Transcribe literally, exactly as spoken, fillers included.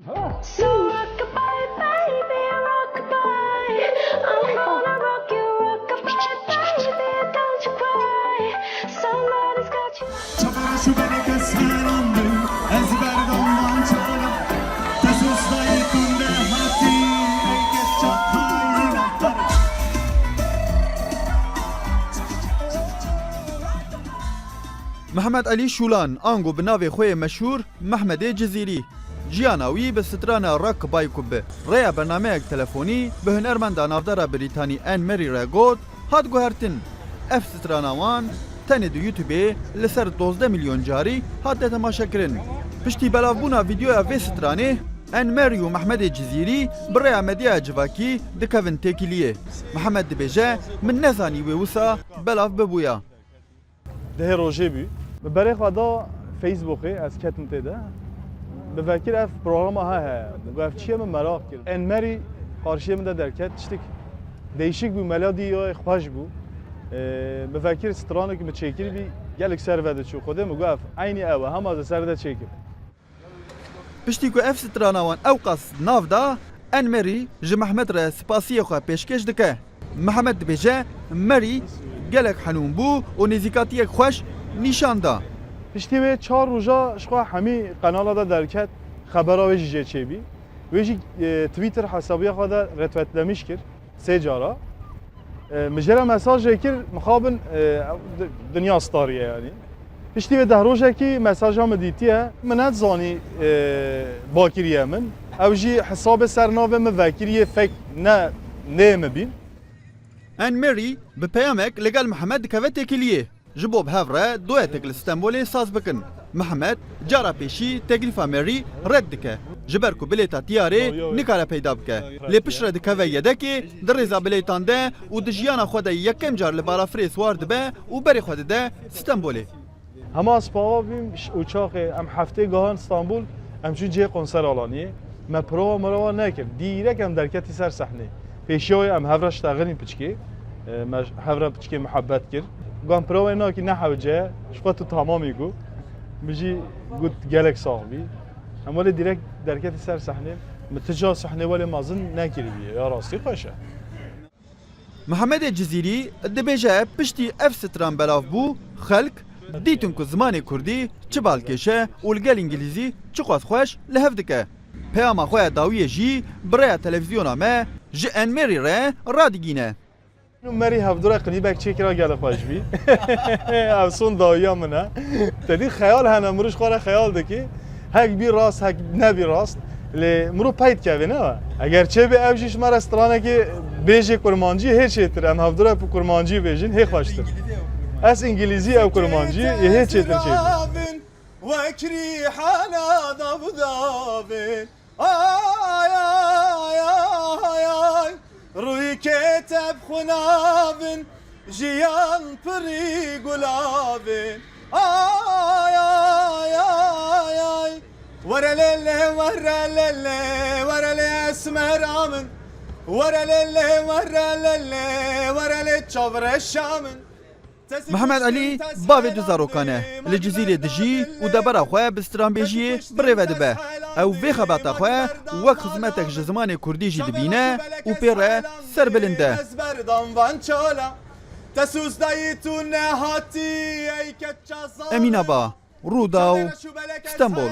So rockabye, baby, rockabye. I'm gonna rock you, rockabye, baby, don't you cry. Somebody's got you. Çavara şu beni kesmelandı, ezberdan mançala. Tesus dayı kunde hati, ey geçak hayran. Mehmet Elî Şûlan, ango bi navê xwe yê meşhûr Mehmedê Cizîrî. Jiyana wî bi strana Rockabye ku bi rêya bernameyek telefonî bi hunermenda navdara Brîtanî Anne Marie re got, hat guhertin. Ev strana wan tenê di YouTubeê li ser dozdeh milyon carî hate temaşekirin. Piştî belavbûna vîdeoya vê stranê, Anne Marie û Mehmedê Cizîrî bi rêya medyaya civakî dikevin têkiliyê. Mihemed dibêje, min nezanî wê wisa belav bibûya. Dehê rojê bû. Min berê xwe da Facebookê, ez ketim tê de. Min vekir ev programa he heye. Min got, ev çi ye, min meraq kir. Anne Marie qarşiyê min de derket, tiştik değişik bû, melodiyayê xweş bû. Ee, min vekir stranek min çêkiribî, gelek ser ve diçû. Xwedê min got, ev eynî ew e, hema ez ê ser de çêkim. Piştî ku ev strana wan ewqas nav da, Anne Marie ji Mehmet re spasiyê xwe pêşkêş dike. Mehmet dibêje, Marie gelek henûn bû û nêzîkatiyek xweş nîşan da. Piştî wê çar roja ji xwe hemî qenala de derket, xebera wê jî jê çêbî. Wê jî, e, Twitter hesabiya xwe de retweetlemiş kir. Sê cara. E, min jê re mesajê kir, mixabin, e, ew di-, dinya starî ye yanî. Piştî vê deh rojekî mesaja min dîtiye. Min nedizanî, e, bakiriye min. Ew jî hesabê ser navê min vekiriye fek ne nê min bîn. Anne Marie bi peyamek li gel Mihemed dikeve têkiliyê. Ji bo bi hev re duetek li Stenbolê saz bikin. Mihemed cara pêşî teklîfa Marie red dike. Ji ber ku bilêta tiyarê nikare peyda bike. Lê piştre dikeve yedekê, di rêza bilêtan de û di jiyana xwe de yekem car li balafirê siwar dibe û berê xwe dide Stenbolê. Hema ez pava bîm ş-, uçaxê, em heftê gahan Stenbol, em çûn cihê konser alaniyê. Me prova mirova nekir. Dîrek em derketî ser sehnê. Pêşiya wê em hev re ştexilîn piçkê. E, me j-, hev re piçkê muhebbet kir. Got, provayê nakî ne hewce ye, ji xwe tu tamam î got. Min jî got, gelek sax bî. Em welê dîrek derketî ser sehnê. Min tu ca sehnê welê mezin nekiribî. Ya rastî xweş e. Mihemedê Cizîrî dibêje, piştî ev stran belav bû, xelk dîtin ku zimanê kurdî çi balkêş e û li gel îngilîzî çiqas xweş li hev dike. Peyama xwe ya dawiyê jî bi rêya televîzyona me ji Enmerî re radigîne. Merî hevdûre qilîbek çêkira gelek xweş bî. Ev son dawiya min e. Te dî xeyal hene, mirû ji xwe re xeyal dikî. Hek bî rast, hek nebî rast. Lê mirû pey dikeve, ne? Eger çêbê ev jî ji me re stranekê bêjê kurmancî hê çêtir. Em hevdûre bi kurmancî bêjin, hê xweştir. Ez îngilîzî, ew kurmancî, ê hê çêtir çêbê. Wek rîhana davdavên. Ay, ay, ay, ay, rûyê te bi xwe navin, jiyan pirî gulavin. Ay, ay, ay, ay, ay. Were lê lê, were lê lê, were lê esmera min. Were lê lê, were lê lê, were lê çavreşa min. Mihemed Elî bavê du zarokan e. Li Cizîrê dijî û debera xwe bi stranbêjiyê bi rê ve dibe. Ew vê xebata xwe wek xizmetek ji zimanê kurdî jî dibîne û pê re serbilind e. Emîn Aba, Rûdaw, Stenbol.